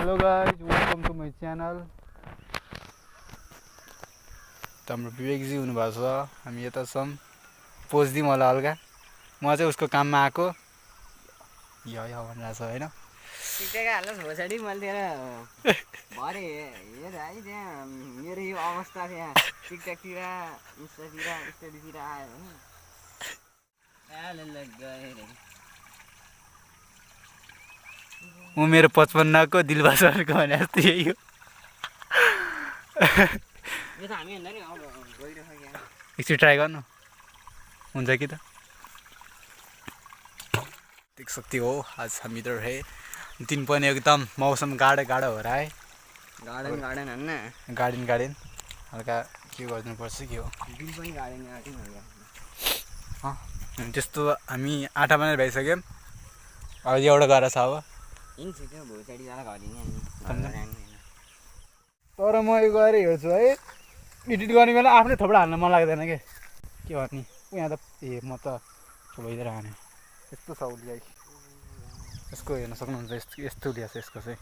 Hello guys, welcome to my channel. हाम्रो विवेकजी हुनुभएको छ, हामी यता छौँ। पोज दिउँ होला हल्का, म चाहिँ उसको काममा आएको यो भनिरहेको छ होइन। टिकटक हाल्नुहोस् भोसडी मैले भरे हेर है त्यहाँ मेरो यो अवस्था त्यहाँ टिकटकतिर इन्स्टातिर स्टोरीतिर आयो भने म मेरो 55 को दिलबासरको भने जस्तो यही हो। यो त हामी भन्दा नि अब गइरहेको यहाँ एकचोटि ट्राई गर्नु हुन्छ कि त। देख सकते हो आज हम इधर है, दिन पनि एकदम मौसम गाढ़ा गाढ़ा हो रहा है। गार्डन हन्न गार्डन हल्का के गर्नु पर्छ के हो दिन पनि गार्डन होला त्यस्तो। हामी आटा बनाएर भइसक्यौँ, अब एउटा गरेर छ अब। तर म यो गएर हेर्छु है, एडिट गर्ने बेला आफ्नै थोपडा हाल्न मन लाग्दैन के गर्ने। यहाँ त म त भइदिएर हाने यस्तो छ उलिया। यसको हेर्न सक्नुहुन्छ, यस्तो उलिया छ यसको चाहिँ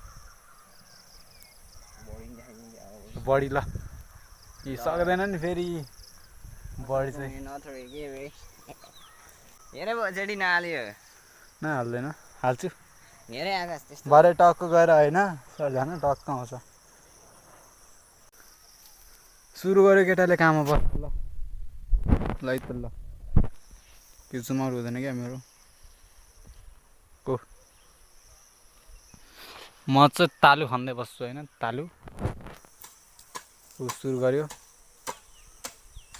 बडी। ल यी सक्दैन नि फेरि बडी चाहिँ हेरे भोसडी नहाल्यो नहाल्दैन, हाल्छु हेरे आकाश त्यस्तो भरे टक्क गएर होइन सर जान टक्क आउँछ। सुरु गर्यो केटाले काम अब। ल है त ल, त्यो जुमाउट हुँदैन क्या मेरो को। म चाहिँ तालु खाँदै बस्छु होइन, तालु। सुरु गर्यो,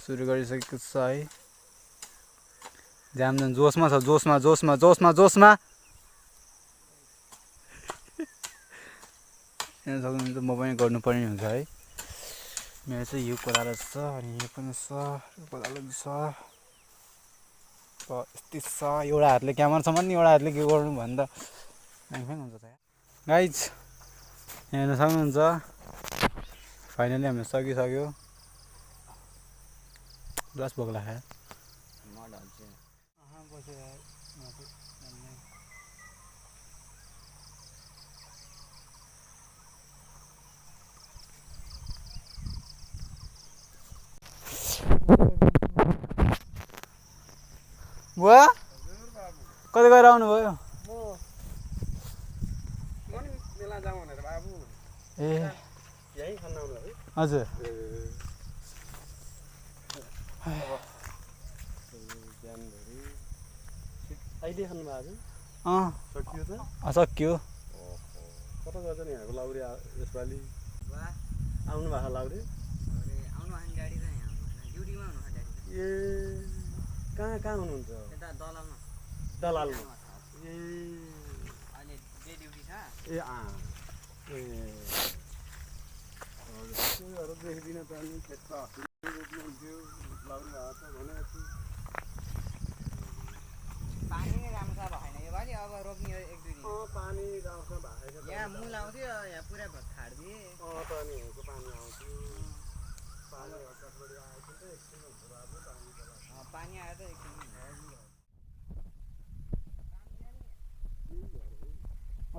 सुरु गरिसकेको छ है। जाम जोसमा छ, जोसमा जोसमा जोसमा जोसमा। यहाँ सक्नुहुन्छ म पनि गर्नुपर्ने हुन्छ है। मेरो चाहिँ यो कोदालो छ अनि यो पनि छ, कोदालो छ। यस्तै छ, एउटा हातले क्यामेरासम्म नि एउटा हातले के गर्नु भन्दा फ्याङ हुन्छ त। गाइज हेर्न सक्नुहुन्छ, फाइनली हामी सकिसक्यो। ग्लास बोक्ला खायो बुवा कति गएर आउनुभयो? ए हजुर अहिले खानु भएको सकियो त सक्यो। कता गर्छ नि यहाँको लाउरे यसपालि आउनु भएको लाउरे ए कहाँ हुनुहुन्छ? दलालमा ए ए देखिदिन त नि खेतमा रोप्नुहुन्थ्यो लाउरे भएको छ भनेको छु। पानी नै राम्रो छ भएन यो पालि, अब रोप्ने एक दुई दिन पानी राम्रोसँग भएको छ। यहाँ मूल आउँथ्यो, यहाँ पुरा खाडिदिए त नि हुँको पानी आउँथ्यो। पानी हटासबाट आएको त एकछिन हुन्छ बाबु पानी आयो त एकछिन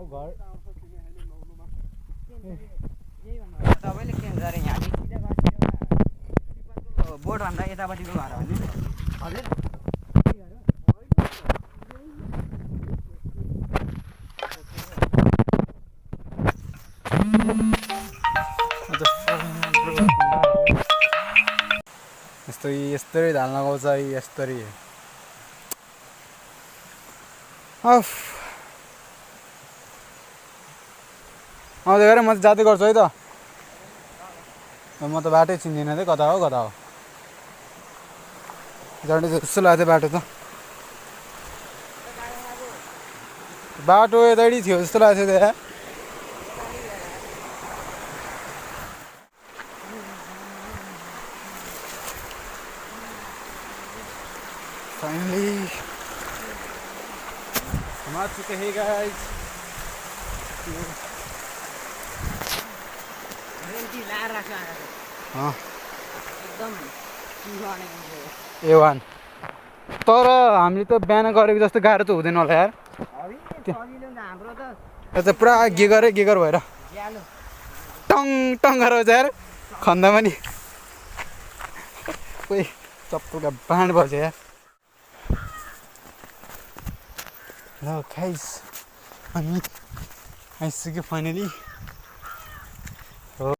घर तपाईँले के भन्छ अरे यहाँ बोटभन्दा यतापट्टिको घर हो नि हजुर। यस्तै धान लगाउँछ यस्तरी। आउँदै गरेँ म चाहिँ जाँदै गर्छु है त। म त बाटै चिन्दिनँ है, कता हो जाँदै जस्तो लाग्थ्यो बाटो त। बाटो यतैडी थियो जस्तो लाग्थ्यो त्यहाँ। Finally, हम आ चुके हैं गाइस। हाँ एकदम A1 तर हामीले त बिहान गरेको जस्तो गाह्रो त हुँदैन होला यार। हाम्रो त पुरा गेगर भएर कालो टङ टङ गरेर यार खन्दामा नि कोही चप्पलका बाँड बस्यो यार ल खाइस अनि आइसक्यो फाइनली